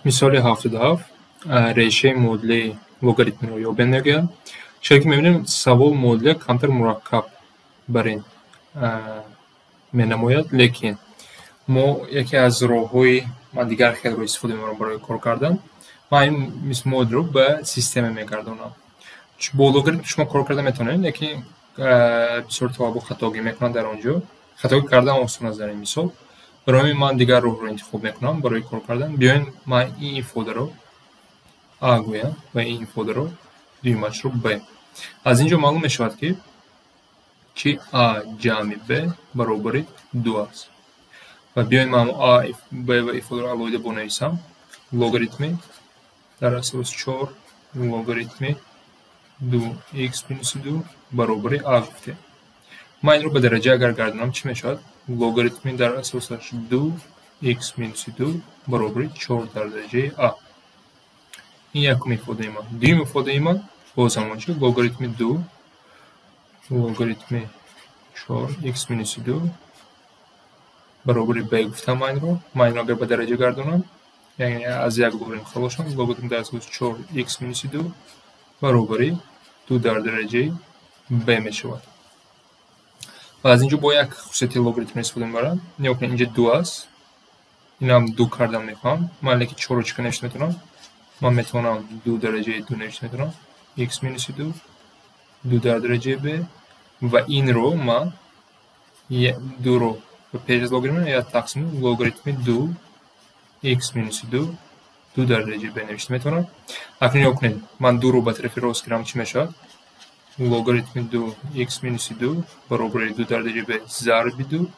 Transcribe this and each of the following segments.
Мисоли 77 решаи муодилаи логаритмиро ёбем мегӯяд. Чаро ки мебинем, савол муодила камтар мураккаб бар ин менамояд, лекин мо яке аз роҳҳои ман дигар хелро истифода мебарам барои кор кардан. Ман ин муодилро ба система мегардонам. Бо логаритм шумо кор карда метавонед, лекин бисёр талабо хатогӣ мекунанд дар он ҷо. Хатогӣ кардан осон аст дар ин мисол. Барои ҳамин ман дигар роҳро интихоб мекунам барои кор кардан. Биёед, ман ин ифодаро а гӯям ва ин ифодаро дуюмашро б. Аз ин ҷо маълум мешавад, ки чи а ҷамъи б баробари ду аст. Ва биёед, ман а, б ва ифодаро алоҳида бонависам. Логаритми дар асос чор логаритми ду х минуси ду баробари а гуфтем. Ман инро ба дараҷа агар гардонам, чӣ мешавад? Логаритми дар асосаш ду х минуси ду баробари чор дар дараҷаи а. Ин якум ифодаи ман. Дуюм ифодаи ман боз ҳамон чи логаритми ду логаритми чор х минуси ду баробари б гуфтам ман инро. Ман инро агар ба дараҷа гардонам, яъне аз як логаритм халос шавам, логаритми дар асоси чор х минуси ду баробари ду дар дараҷаи б мешавад. Ва аз ин ҷо бо як хусусияти логаритмро истифода мебарам. Нигоҳ кунед, инҷа ду аст, инам ду кардан мехоҳам ман, лекин чорро чӣ кор навишта метавонам? Ман метавонам ду дараҷаи ду навишта метавонам, х минуси ду, ду дар дараҷаи б, ва инро ман дуро пеш аз логаритм як тақсими логаритми ду х минуси ду, ду дар дараҷаи б навишта метавонам. Акнун нигоҳ кунед, ман дуро ба тарафи рост гирам, чӣ мешавад? Логаритми ду х минуси ду баробари ду дар дараҷаи б зарби ду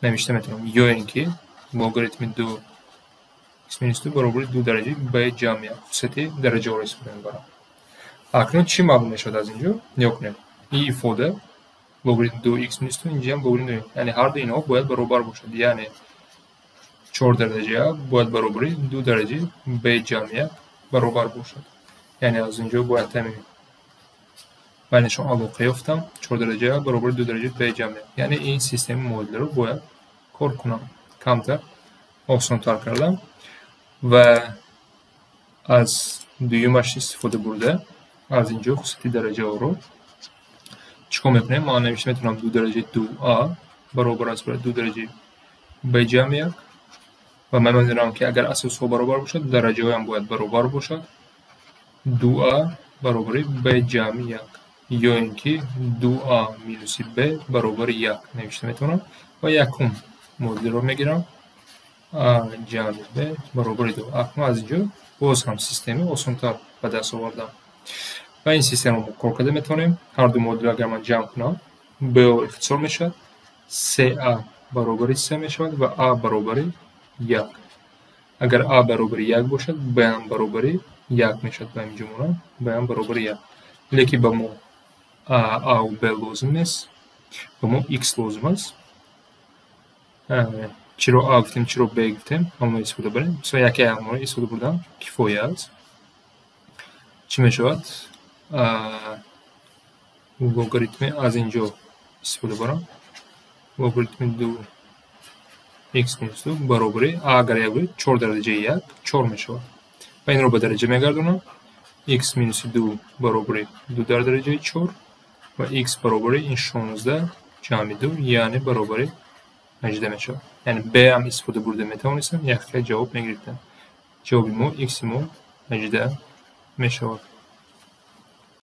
навишта метавонам, ё ин ки логаритми ду х минус ду баробари ду дараҷаи б ҷамъ як. Хусусияти дараҷаҳоро истифода мебарам. Акнун чӣ маълум мешавад аз ин ҷо? Нигоҳ кунед, ин ифода логаритми ду х минус ду, инҷаам логаритми ду, яъне ҳар ду инҳо бояд баробар бошад, яъне чор дараҷаи а бояд баробари ду дараҷаи б ҷамъ як баробар бошад. Яъне аз ин ҷо бояд ҳамин байнашон алоқа ёфтам: чор дараҷаи а баробари ду дараҷаи б ҷамъ як. Яъне ин системаи муодиларо бояд кор кунам. Камтар осонтар кардам ва аз дуюмаш истифода бурда, аз ин ҷо хусусияти дараҷаҳоро чӣ кор мекунем? Ман навишта метавонам: ду дараҷаи ду а баробар аст ба ду дараҷаи б ҷамъ як. Ва ман медонам, ки агар асосҳо баробар бошад, дараҷаҳоям бояд баробар бошад. Ду а баробари б ҷамъи як ё ин ки ду а минуси б баробари як навишта метавонам. Ва якум муодиларо мегирам: а ҷамъи б баробари ду. Акнун аз ин ҷо боз ҳам системаи осонтар ба даст овардам ва ин системаро мо кор карда метавонем. Ҳар ду муодила агар ман ҷамъ кунам, бо ихтисор мешавад, се а баробари се мешавад ва а баробари як. Агар а баробари як бошад, б ҳам баробари як мешавад. Ба ҳамин ҷо монам, б ҳам баробари як. Лекин ба мо аву б лозим нест, ба мо х лозим аст. Чиро а гуфтем, чиро б гуфтем, ҳамонро истифода барем. Мисол, яке ҳамонро истифода бурдан кифоя аст. Чӣ мешавад? Логаритми, аз ин ҷо истифода барам, логаритми ду х минус ду баробари а агар як буд, чор дараҷаи як чор мешавад. Ва инро ба дараҷа мегардонам: х минуси ду баробари ду дар дараҷаи чор ва х баробари ин 16 ҷамъи ду, яъне баробари 18 мешавад. Яъне б ҳам истифода бурда метавонистам, як хел ҷавоб мегирифтам. Ҷавоби мо, икси мо 18 мешавад.